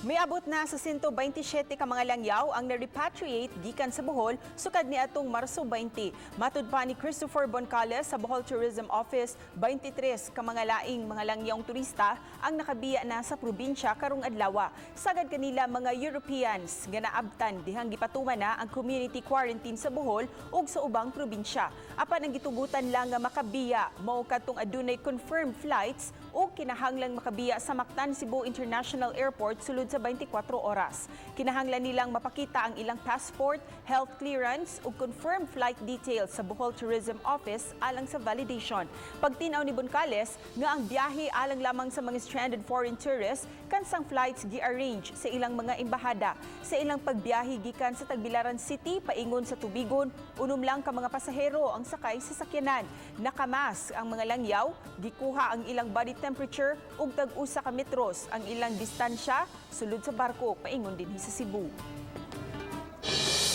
Miabot na sa 127 ka mga langyaw ang na-repatriate gikan sa Bohol sukad ni atong Marso 20. Matud pa ni Christopher Boncales sa Bohol Tourism Office, 23 ka mga laing mga langyawng turista ang nakabiya na sa probinsya karong adlaw. Sagad kanila mga Europeans nga naabtan dihang gipatuman na ang community quarantine sa Bohol ug sa ubang probinsya. Apan ang gitugutan lang nga makabiya mao kadtong adunay confirmed flights ug kinahanglang makabiya sa Mactan Cebu International Airport sulod sa 24 oras. Kinahanglan nilang mapakita ang ilang passport, health clearance ug confirmed flight details sa Bohol Tourism Office alang sa validation. Pagtinaw ni Boncales nga ang biyahe alang lamang sa mga stranded foreign tourists kansang flights gi-arrange sa ilang mga embahada. Sa ilang pagbiyahe gikan sa Tagbilaran City paingon sa Tubigon, 6 lang ka mga pasahero ang sakay sa sakyanan. Nakamask ang mga langyaw, gikuha ang ilang body temperature ug tag-usa ka metros ang ilang distansya sulod sa barko paingon dinhi sa Cebu.